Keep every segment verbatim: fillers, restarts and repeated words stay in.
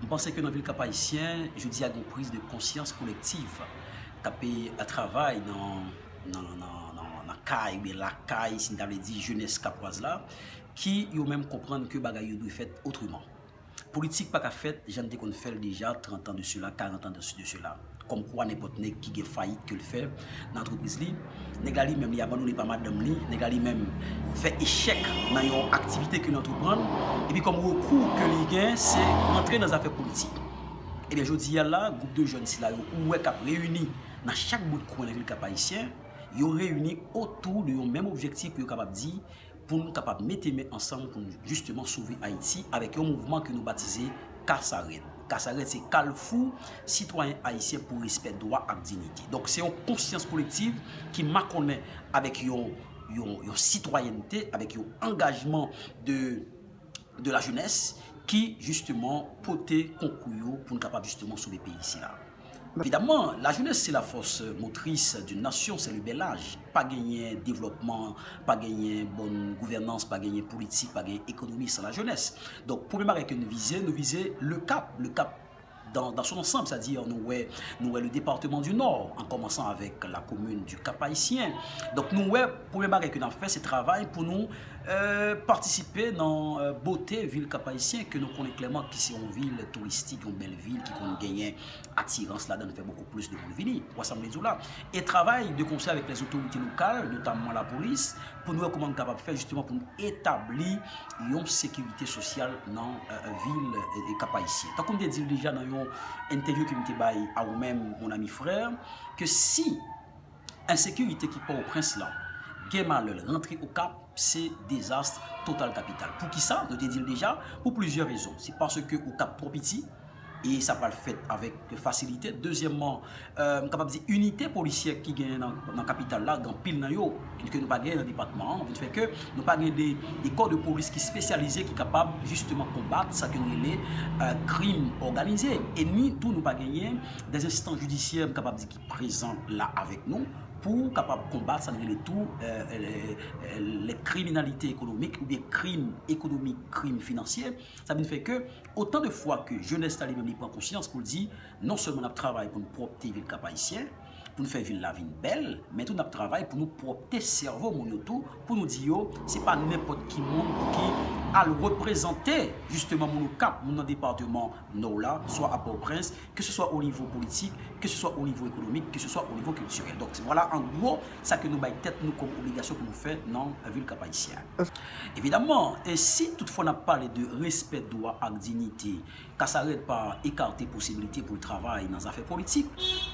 M panse ke nan vil Kap Ayisyen, jodi a gen yon priz de konsyans kolektiv k ap, e, travay nan, nan, nan, nan, nan kay, oubyen lakay, si n ta vle di, jenès kapwaz la, ki yo menm konprann ke bagay yo dwe fèt otreman. Politik pa ka fèt jan n te konn fè l deja trant an de sela, karant an de, de sela. Kòmkwa nenpòt nèg ki gen fayit ke l fè nan antrepriz li, nèg la li menm li abandone pa madanm li, nèg la li menm fè echèk nan yon aktivite ke l antreprann, epi kòm rekou ke li gen, se rantre nan zafè politik. Ebyen, jodi a la, gwoup de jèn sila yo ou wè k ap reyini nan chak bout kwen nan vil Kap Ayisyen, yo reyini otou de yon menm objektif pou yo kapab di, pou n kapab mete men ansanm pou n jisteman sove Ayiti avèk yon mouvman ke nou batize Kasarèd. Kasarèd se Kalfou Sitwayen Ayisyen pou Respè, Dwa ak Diyite. Donk, se yon konsyans kolektiv ki makonnen avèk yon, yon, yon sitwayènte, avèk yon angajman de, de la jeunesse ki, jisteman, pote konkou yo pou n kapab, jisteman, sove peyi sila. Evidemment, la jeunesse, c'est la force motrice d'une nation, c'est le bel âge. Pa genyen devlòpman, pa genyen bòn gouvènans, pa genyen politik, pa genyen ekonomi san la jeunesse. Donk, premye bagay ke nou vize, nou vize le Cap, le Cap dans, dans son ensemble, c'est-à-dire nou wè, nou wè le département du Nord, en commençant avec la commune du Cap-Haïtien. Donk, nou wè, premye bagay ke n ap fè, se travay pou nou, euh, patisipe nan, euh, bote vil Kap Ayisyen, ke nou konnen klèman ki se yon vil touristik, yon bèl vil ki konn genyen atirans ladan l, fè bokou plis de moun vini. Ou wè sa m vle di w la? E travay de konsè avèk lèzotorite lokal, notamman lapolis, pou nou wè kòman n kapab fè jisteman pou n etabli yon sekirite sosyal nan, euh, vil, euh, Kap Ayisyen. Tankou m te di l deja nan yon entèvyou ke m te bay a ou menm, mon ami frère, ke si ensekirite ki Pòtoprens lan gen malè l rantre Okap, se dezas total kapital. Poukisa? Nou te di l deja, pou plizyè rezon. Se paske Okap twò piti, e sa pral fèt avèk fasilite. Dezyèmman, euh, m kapab di inite polisyè ki genyen nan, nan kapital la, gen anpil nan yo ke nou pa genyen nan depatman an, vin fè ke nou pa gen de, de kò de polis ki espesyalize, ki kapab jisteman konbat sa ke nou rele, euh, krim òganize. E ni tou nou pa genyen de enstans jidisyè, m kapab di, ki prezan la avèk nou pou kapab konbat sa n rele tou, euh, euh, euh, les criminalités économiques oubyen krim ekonomik, krim finansye. Sa vin fè ke otan de fwa ke jenès la li menm li pran konsyans pou l di, non sèlman n ap travay pou n pwòpte vil Kap Ayisyen, pou n fè vil la vin bèl, men tou n ap travay pou nou pwòpte sèvo moun yo tou, pou nou di yo, se pa nenpòt ki moun pou ki al reprezante jisteman moun Okap, moun nan depatman Nò la, swa a Pòtoprens, ke se swa o nivo politik, ke se swa o nivo ekonomik, ke se swa o nivo kiltirèl. Donk, vwala an gwo sa ke nou bay tèt nou kòm obligasyon pou nou fè nan vil Kap Ayisyen. Evidamman, e si toutfwa n ap pale de respè, dwa ak diyite, Kasarèd pa ekate posibilite pou l travay nan zafè politik.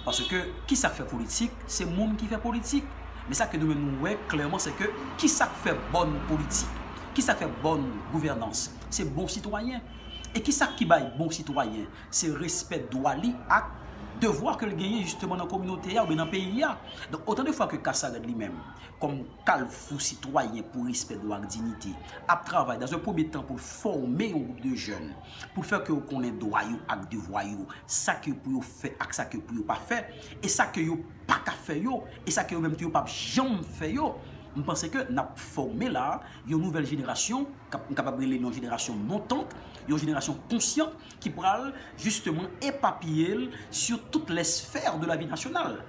Paske kisa k fè politik? Se moun ki fè politik. Men sa ke nou menm nou wè klèman, se ke kisa k fè bòn politik? Kisa k fè bòn gouvènans? Se bon sitwayen. E kisa ki bay bon sitwayen? Se respè dwa li ak devwa ke l genyen jisteman nan kominote a oubyen nan peyi a. Donk, otan de fwa ke Kasarèd li menm, kòm Kalfou Sitwayen pou Respè, Dwa ak Diyite, ap travay dans un premier temps pou l fòme yon gwoup de jèn, pou l fè ke yo konnen dwa yo ak devwa yo, sa ke pou yo fè ak sa ke pou yo pa fè, e sa ke yo pa ka fè yo, e sa ke yo menm tou yo p ap janm fè yo. M panse ke n ap fòme la yon nouvèl jenerasyon, k ap, m kapab rele l yon jenerasyon montant, yon jenerasyon konsyant ki pral jisteman epapiye l sur toutes les sphères de la vie nationale.